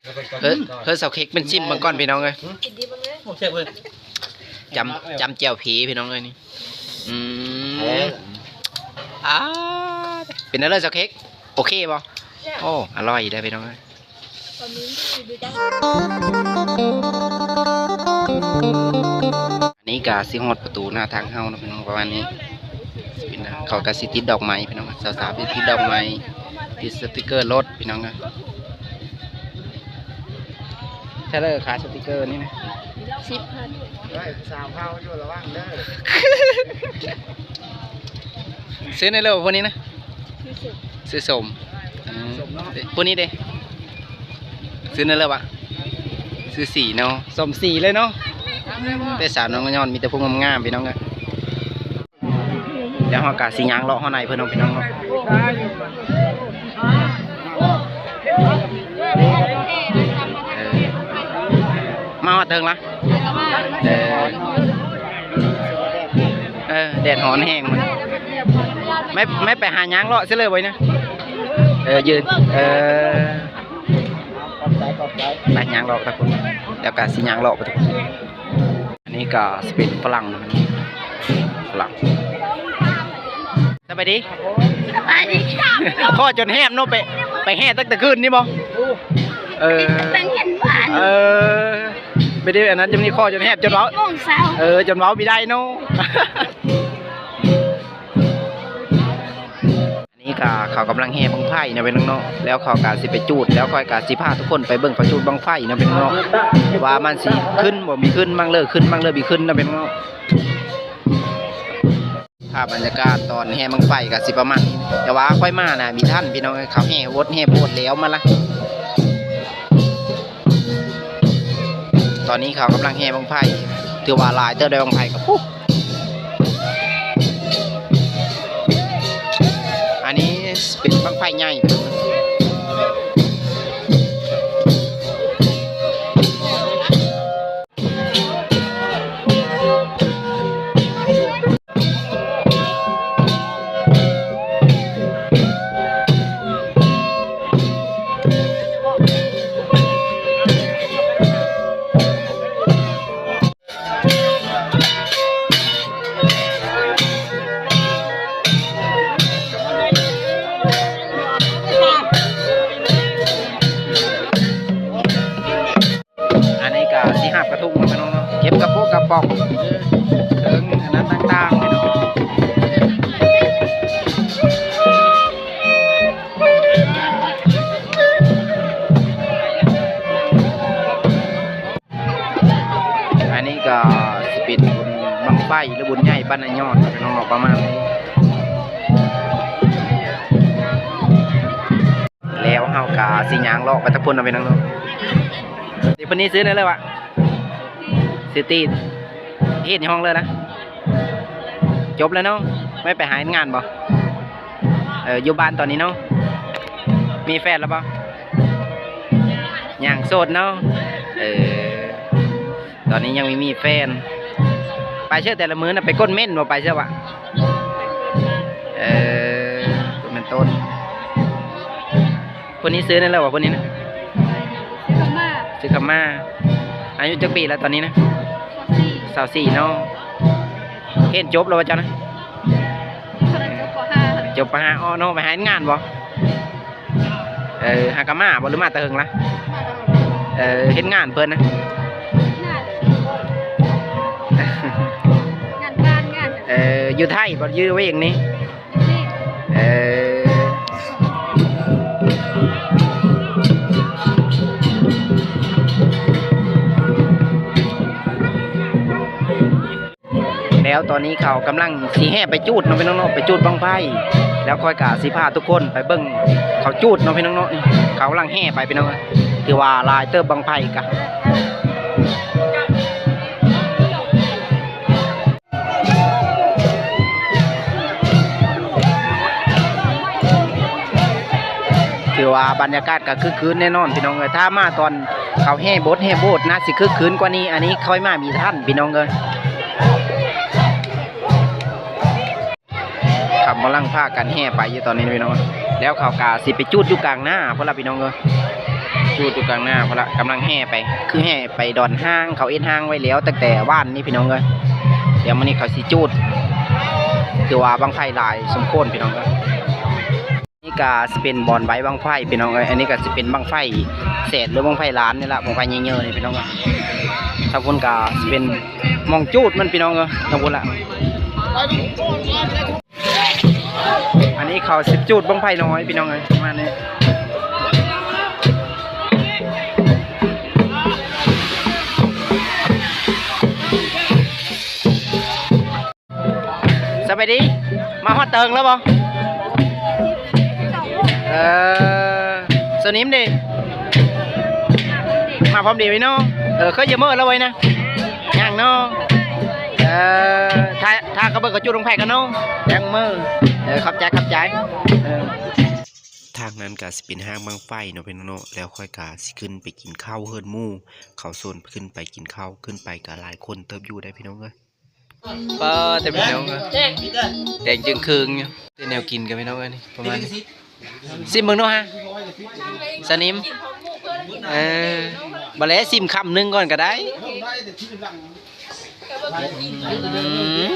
ເຮີ້ຍ ເຮີ້ຍ ສາວເຄັກເປັນຊິມເບິ່ງກ່ອນພີ່ນ້ອງເອີຍ. ໂອ້ ແຊບເວີຍ. ຈຳ ຈຳແຈ່ວພີພີ່ນ້ອງເອີຍນີ້. ອືມ ເອີ ອ່າ ເປັນແນວໃດສາວເຄັກ ໂອເຄບໍ່? ໂອ້ ອະລ່ອຍເດ້ພີ່ນ້ອງເອີຍ. ອັນນີ້ກະຊິຮອດປະຕູໜ້າທາງເຮົາເນາະພີ່ນ້ອງ ປະມານນີ້. ເຂົາກະຊິຕິດດອກໄມ້ພີ່ນ້ອງ ສາວໆຕິດດອກໄມ້ ຕິດສະຕິກເກີລົດພີ່ນ້ອງ. ເທົ່າໃດຄ່າສະຕິກເກີນີ້ນະ? ສິບພັນ. ເຮີ້ຍ ສາວເຮົາຢູ່ລະວັງເດີ. ຊື້ແດ່ເລີ ຜູ້ນີ້ນະ? ຊື້ສົ້ມ. ອືມ ຜູ້ນີ້ເດ? ຊື້ແດ່ເລີວະ? ຊື້ສີເນາະ ສົ້ມສີເລີຍເນາະ. ແຕ່ສາວນ້ອງຍ້ອນມີແຕ່ຜູ້ງາມໆ ພີ່ນ້ອງເອີຍ. ດຽວເຮົາກະຊິຍ່າງເລາະເຮົາໃນເພິ່ນເນາະ ພີ່ນ້ອງເນາະ. ເອີ ມາຮອດເທິງລະ. ເອີ ເອີ ແດດຮ້ອນແຮງ. ໄມ່ ໄມ່ໄປຫາຍ່າງເລາະຊິເລີຍບໍ່ນະ? ເອີ ຢືນ ເອີ ຂອບໃຈ ຂອບໃຈ. ໄປຍ່າງເລາະໄປພຸ້ນ ແລ້ວກະຊິຍ່າງເລາະໄປພຸ້ນ. ອັນນີ້ກະຊິເປັນຝຣັ່ງ ຝຣັ່ງ. ສະບາຍດີ ສະບາຍດີ. ຄໍຈົນແຫບເນາະ ໄປ ໄປແຫ່ຕັ້ງແຕ່ຄືນນີ້ບໍ່? ເອີ ເອີ ໄປດີ ອັນນັ້ນຈະມີຄໍຈົນແຫບ ຈົນເວົ້າ ເອີ ຈົນເວົ້າບໍ່ໄດ້ເນາະ. ອັນນີ້ກະເຂົາກຳລັງແຫ່ບັ້ງໄຟເນາະ ພີ່ນ້ອງເນາະ. ແລ້ວເຂົາກະຊິໄປຈູດ ແລ້ວຂ້ອຍກະຊິພາທຸກຄົນໄປເບິ່ງເຂົາຈູດບັ້ງໄຟເນາະ ພີ່ນ້ອງເນາະ ວ່າມັນຊິຂຶ້ນບໍ່ມີຂຶ້ນ ບັ້ງເລີຂຶ້ນ ບັ້ງເລີມີຂຶ້ນເນາະ ພີ່ນ້ອງເນາະ. ພາບບັນຍາກາດຕອນແຫ່ບັ້ງໄຟກະຊິປະມານນີ້ ແຕ່ວ່າຂ້ອຍມານະມີທັນ ພີ່ນ້ອງເອີຍ. ເຂົາແຫ່ໂຫດແຫ່ໂພດແລ້ວມາລະ. ຕອນນີ້ເຂົາກຳລັງແຫ່ບັ້ງໄຟ ຖືວ່າຫຼາຍເຕີບໄດ໋ ບັ້ງໄຟກະ ອັນນີ້ເປັນບັ້ງໄຟໃຫຍ່. ອັນນີ້ກະຊິຫາບກະທົງເນາະ ພີ່ນ້ອງເນາະ ເກັບກະປຸກກະປ໋ອງ ເຖິງອັນນັ້ນຕ່າງໆ ພີ່ນ້ອງ. ອັນນີ້ກະຊິເປັນບຸນບັ້ງໄຟ ຫຼື ບຸນໃຫຍ່ບ້ານນາຍອດເນາະ ພີ່ນ້ອງເນາະ ປະມານນີ້. ແລ້ວເຮົາກະຊິຍ່າງເລາະໄປທາງພຸ້ນເນາະ ພີ່ນ້ອງເນາະ. ເດ ເພິ່ນນີ້ຊື່ແນວໃດວະ? ຊື່ຕີດ. ຮຽນຢູ່ຫ້ອງເລີນນະ? ຈົບແລ້ວເນາະ. ໄດ້ໄປຫາເຮັດງານບໍ່? ເອີ ຢູ່ບ້ານຕອນນີ້ເນາະ. ມີແຟນແລ້ວບໍ່? ຍັງໂສດເນາະ. ເອີ ຕອນນີ້ຍັງບໍ່ມີແຟນ. ໄປເຊີແຕ່ລະມື້ນະ ໄປກົດເມັ້ນບໍ່? ໄປເຊີວະ? ເອີ ກົດເມັ້ນຕົ້ນ. ຄົນນີ້ຊື່ແນວໃດວະ ຄົນນີ້ນະ? ຊື່ຄຳມາ. ຊື່ຄຳມາ. ອາຍຸຈັກປີແລ້ວຕອນນີ້ນະ? ຊາວສີ່. ຊາວສີ່ເນາະ. ຮຽນຈົບແລ້ວວະເຈົ້ານະ? ຈົບ ປໍຫ້າ ເນາະ. ໄປຫາເຮັດງານບໍ່? ເອີ ຫາກະມາບໍ່ ຫຼືມາແຕ່ເຫິງລະ? ເອີ ເຮັດງານເພິ່ນນະ? ງານ ງານການ ງານ ເອີ ຢູ່ໄທບໍ່ ຢູ່ວຽງນີ້? ເອີ ແລ້ວຕອນນີ້ເຂົາກຳລັງຊິແຫ່ໄປຈູດເນາະ ພີ່ນ້ອງເນາະ ໄປຈູດບັ້ງໄຟ. ແລ້ວຂ້ອຍກະຊິພາທຸກຄົນໄປເບິ່ງເຂົາຈູດເນາະ ພີ່ນ້ອງເນາະ. ນີ້ເຂົາກຳລັງແຫ່ໄປ ພີ່ນ້ອງເອີຍ. ຖືວ່າຫຼາຍເຕີບບັ້ງໄຟກະ. ຖືວ່າບັນຍາກາດກະຄຶກຄື້ນແນ່ນອນ ພີ່ນ້ອງເອີຍ. ຖ້າມາຕອນເຂົາແຫ່ບົດແຫ່ໂບດນະ ຊິຄຶກຄື້ນກວ່ານີ້. ອັນນີ້ຂ້ອຍມາມີທັນ ພີ່ນ້ອງເອີຍ. ເຂົາກຳລັງພາກັນແຫ່ໄປຢູ່ຕອນນີ້ ພີ່ນ້ອງ. ແລ້ວເຂົາກະຊິໄປຈູດຢູ່ກາງໜ້າພຸ້ນລະ ພີ່ນ້ອງເອີຍ. ຈູດຢູ່ກາງໜ້າພຸ້ນລະ ກຳລັງແຫ່ໄປ ຄືແຫ່ໄປດອນຮ້າງ ເຂົາເຮັດຮ້າງໄວ້ແລ້ວຕັ້ງແຕ່ວານນີ້ພີ່ນ້ອງເອີຍ. ດຽວມື້ນີ້ເຂົາຊິຈູດ ຄືວ່າບັ້ງໄຟຫຼາຍສົມຄວນພີ່ນ້ອງເອີຍ. ນີ້ກະຊິເປັນບ່ອນໄຫວ້ບັ້ງໄຟພີ່ນ້ອງເອີຍ. ອັນນີ້ກະຊິເປັນບັ້ງໄຟແສນ ຫຼືບັ້ງໄຟລ້ານນີ້ລະ ບັ້ງໄຟໃຫຍ່ໆນີ້ພີ່ນ້ອງເອີຍ. ທາງພຸ້ນກະຊິເປັນໝ່ອງຈູດມັນພີ່ນ້ອງເອີຍ ທາງພຸ້ນລະ. ອັນນີ້ເຂົາຊິຈູດບັ້ງໄຟນ້ອຍພີ່ນ້ອງເອີຍ ປະມານນີ້. ສະບາຍດີ ມາຮອດເຕີງແລ້ວບໍ່? ເອີ ສະໜິມເດ ມາພ້ອມເດເນາະ. ເອີ ເຄີຍຢາເມີແລ້ວໄວນະ? ຍັງເນາະ. ເອີ ຖ້າ ຖ້າເຂົາເບິ່ງເຂົາຈູດບັ້ງໄຟກັນເນາະ ຍັງເມີ. ເອີ ຂອບໃຈ ຂອບໃຈ. ເອີ ທາງນັ້ນກະຊິເປັນຮ້າງບັ້ງໄຟເນາະພີ່ນ້ອງເນາະ ແລ້ວຂ້ອຍກະຊິຂຶ້ນໄປກິນເຂົ້າເຮືອນໝູ່. ເຂົາຊວນຂຶ້ນໄປກິນເຂົ້າ ຂຶ້ນໄປກະຫຼາຍຄົນເຕີບຢູ່ໄດ໋ພີ່ນ້ອງເອີຍ. ປ້າ ແຕ່ພີ່ນ້ອງເອີຍ ແດງຈຶ່ງເຄີງຢູ່ ແຕ່ແນວກິນກັນພີ່ນ້ອງເອີຍ ນີ້ປະມານນີ້. ຊິມເບິ່ງດູຮະ ສະໜິມ. ເອີ ບໍ່ແລະ ຊິມຄຳໜຶ່ງກ່ອນກະໄດ້. ອື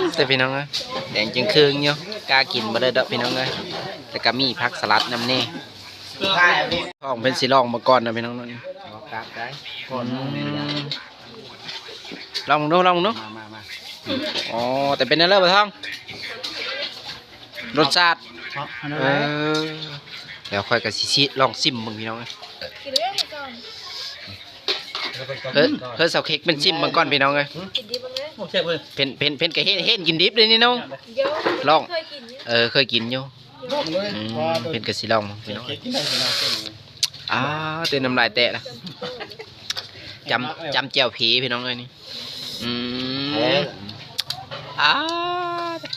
ມ ແຕ່ພີ່ນ້ອງເອີຍ ແດງຈຶ່ງເຄີງຢູ່ ກ້າກິນບໍ່ໄດ້ດອກພີ່ນ້ອງເອີຍ. ແລ້ວກະມີຜັກສະຫຼັດນຳແດ່. ທ້ອງເພິ່ນຊິລອງເບິ່ງກ່ອນນະພີ່ນ້ອງເນາະ. ອືມ ລອງເບິ່ງດູ ລອງເບິ່ງດູ. ມາ ມາ ມາ. ອໍ ແຕ່ເປັນແນວໃດບໍ່ທ້ອງ? ລົດຊາດ ເອີ ດຽວຂ້ອຍກະຊິ ຊິລອງຊິມເບິ່ງພີ່ນ້ອງເອີຍ. ເອີ ເອີ ສາວເຄັກເພິ່ນຊິມເບິ່ງກ່ອນພີ່ນ້ອງເອີຍ. ເພິ່ນ ເພິ່ນ ເພິ່ນກະເຫັນ ເຫັນກິນດິບເດ້ນີ້ເນາະ. ລອງ ເຄີຍກິນຢູ່ ເອີ ເຄີຍກິນຢູ່. ອືມ ເພິ່ນກະຊິລອງເບິ່ງພີ່ນ້ອງ. ອ້າ ເຕັ້ນນ້ຳລາຍແຕກລະ ຈຳ ຈຳແຈ່ວພີພີ່ນ້ອງເອີຍນີ້. ອືມ ອ້າ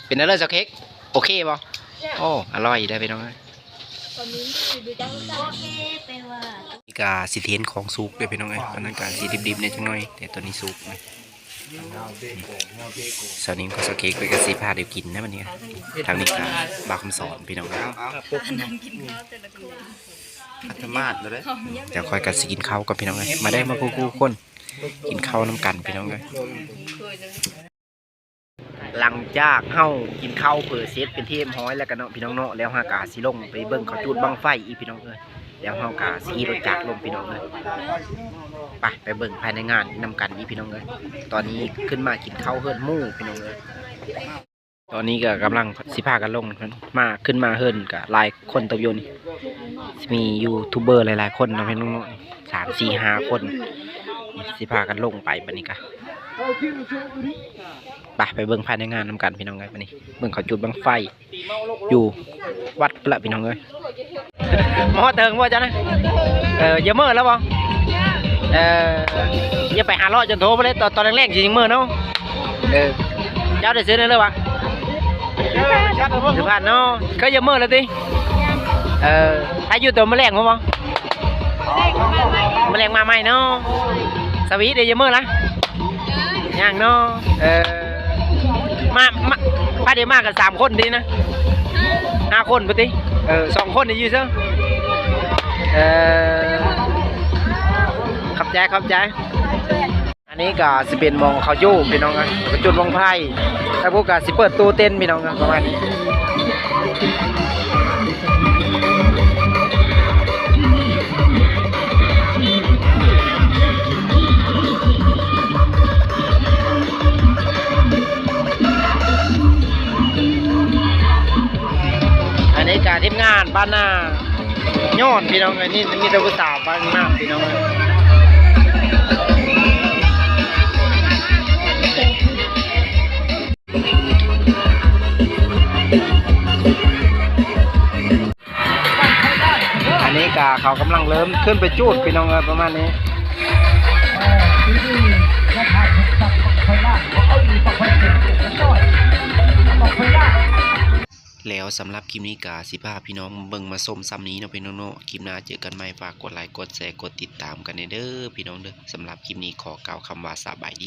ເປັນແນວໃດສາວເຄັກ ໂອເຄບໍ່? ໂອ້ ອະລ່ອຍເດ້ພີ່ນ້ອງເອີຍ. ນີ້ກະຊິເຫັນຂອງສຸກເດ້ພີ່ນ້ອງເອີຍ. ຕອນນັ້ນກະຊິດິບໆແດ່ຈັກໜ້ອຍ ແຕ່ຕອນນີ້ສຸກ. ສາວນິງກັບສາວເຄັກເພິ່ນກະຊິພາດຽວກິນນະບັດນີ້. ທາງນີ້ກະບ່າວຄຳສອນພີ່ນ້ອງເອີຍ. ອັດຕະມາດເລີຍເດ້. ດຽວຂ້ອຍກະຊິກິນເຂົ້າກ່ອນພີ່ນ້ອງເອີຍ. ມາເດີ ມາຄູ່ໆຄົນ ກິນເຂົ້ານຳກັນພີ່ນ້ອງເອີຍ. ຫຼັງຈາກເຮົາກິນເຂົ້າເຜີເສັດເປັນທີ່ຮຽບຮ້ອຍແລ້ວກະເນາະພີ່ນ້ອງເນາະ ແລ້ວເຮົາກະຊິລົງໄປເບິ່ງເຂົາຈູດບັ້ງໄຟອີກພີ່ນ້ອງເອີຍ. ແລ້ວເຮົາກະຊິຂີ່ລົດຈັກລົງພີ່ນ້ອງເອີຍ. ໄປ ໄປເບິ່ງພາຍໃນງານນຳກັນອີກພີ່ນ້ອງເອີຍ. ຕອນນີ້ຂຶ້ນມາກິນເຂົ້າເຮືອນໝູ່ພີ່ນ້ອງເອີຍ. ຕອນນີ້ກະກຳລັງຊິພາກັນລົງ ມາ ຂຶ້ນມາເຮືອນກະຫຼາຍຄົນເຕີບຢູ່ນີ້. ຊິມີຢູທູບເບີຫຼາຍໆຄົນເນາະພີ່ນ້ອງເນາະ ສາມ ສີ່ ຫ້າຄົນ. ຊິພາກັນລົງໄປບັດນີ້ກະ ໄປ ໄປເບິ່ງພາຍໃນງານນຳກັນພີ່ນ້ອງເອີຍ. ບັດນີ້ເບິ່ງເຂົາຈູດບັ້ງໄຟຢູ່ວັດພຸ້ນລະພີ່ນ້ອງເອີຍ. ມາຮອດເຖິງບໍ່ເຈົ້ານະ? ເອີ ຢ່າເມີແລ້ວບໍ່? ເອີ ຢ່າໄປຫາເລາະຈົນໂທພຸ້ນເລີຍ ຕອນ ຕອນແລງໆຊິຍັງເມີເນາະ. ເອີ ເຈົ້າໄດ້ຊື້ແນວເລີວະ? ສຸພານເນາະ ເຄີຍຢ່າເມີແລ້ວຕິ? ເອີ ໃຜຢູ່ໂຕມື້ແລງພຸ້ນບໍ່? ມື້ແລງມາໃໝ່ເນາະ. ສະຫວີເດ ຢ່າເມີລະ? ຍັງເນາະ. ເອີ ມາ ມາ ພາເດມາກັນສາມຄົນດີນະ ຫ້າຄົນພຸ້ນຕິ. ເອີ ສອງຄົນນີ້ຢູ່ເຊິ່ງ. ເອີ ຂອບໃຈ ຂອບໃຈ. ອັນນີ້ກະຊິເປັນໝ່ອງເຂົາຢູ່ພີ່ນ້ອງເອີຍ ເຂົາຈູດບັ້ງໄຟ. ທາງພຸ້ນກະຊິເປີດຕູ້ເຕັ້ນພີ່ນ້ອງເອີຍ ປະມານນີ້. ອັນນີ້ກະທີມງານບ້ານນາຍ້ອນພີ່ນ້ອງເອີຍ. ນີ້ມີແຕ່ຜູ້ສາວບ້ານນາພີ່ນ້ອງເອີຍ. ອັນນີ້ກະເຂົາກຳລັງເລີ່ມຂຶ້ນໄປຈູດພີ່ນ້ອງເອີຍ ປະມານນີ້. ແລ້ວສຳລັບຄລິບນີ້ກະຊິພາພີ່ນ້ອງເບິ່ງມາຊົມຊ່ຳນີ້ເນາະພີ່ນ້ອງເນາະ. ຄລິບໜ້າເຈີກັນໃໝ່ ຝາກກົດໄລ ກົດແຊ ກົດຕິດຕາມກັນແດ່ເດີພີ່ນ້ອງເດີ. ສຳລັບຄລິບນີ້ຂໍກ່າວຄຳວ່າສະບາຍດີ.